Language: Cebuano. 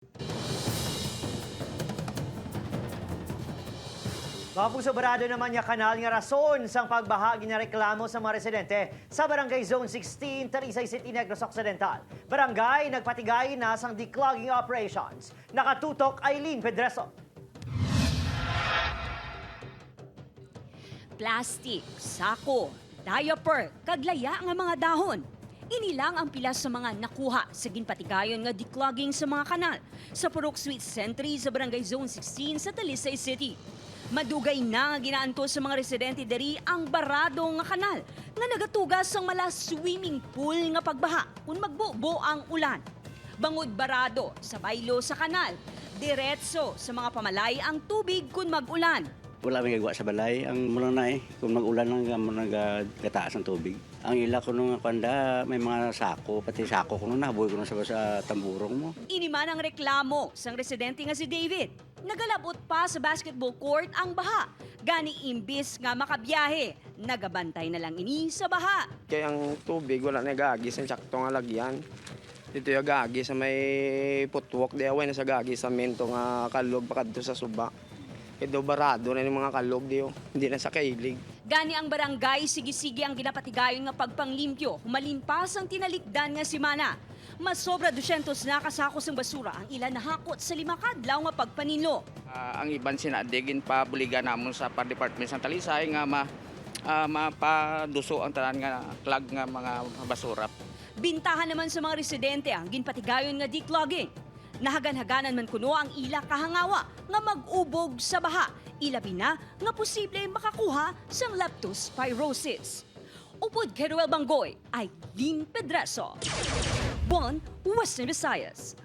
Mga puso, barado naman niya kanal nga rason sang pagbahagi na reklamo sa mga residente sa Barangay Zone 16, Talisay City, Negros Occidental. Barangay nagpatigay na sang declogging operations. Nakatutok, Eileen Pedreso. Plastic, sako, diaper, kaglaya nga mga dahon. Inilang ang pila sa mga nakuha sa ginpatigayon nga declogging sa mga kanal sa Purok Sweet Sentry sa Barangay Zone 16 sa Talisay City. Madugay na nga ginaanto sa mga residente diri ang barado nga kanal nga nagatugas sang mala swimming pool nga pagbaha kung magbubo ang ulan. Bangod barado sa baylo sa kanal, diretso sa mga pamalay ang tubig kung mag-ulan. Wala may gagawa sa balay. Ang muna na eh, kung mag-ulan lang, ang muna nagataas ng tubig. Ang ila ko nung kanda, may mga sako, pati sako ko nung nabuhay ko nung sa tamburong mo. Iniman ang reklamo sang residente nga si David. Nagalabot pa sa basketball court ang baha. Gani imbis nga makabiyahe, nagabantay na lang ini sa baha. Kaya ang tubig wala na gagi sa sakto nga lagyan. Dito yung gagi sa may putwok, di away na sa gagi sa mento nga kalog pa kadto sa suba. Ito barado na yung mga kalog diyo, hindi na sa kailig. Gani ang barangay, sige-sige ang ginapatigayon nga pagpanglimpyo, humalimpas ang tinalikdan nga simana. Mas sobra 200 na kasakos ng basura ang ilan nahakot sa 5 kadlaw nga pagpaninlo. Ang iban sinadigin pa buligan namon sa par department sa Talisay nga mapaduso ang tanan nga clog nga mga basura. Bintahan naman sa mga residente ang ginpatigayon nga declogging. Nahagan-haganan man kuno ang ila kahangawa nga mag-ubog sa baha. Ilabi na nga posible makakuha sang leptospirosis. Upod kay Ruel Banggoy, Eileen Pedreso. Bon, Western Visayas.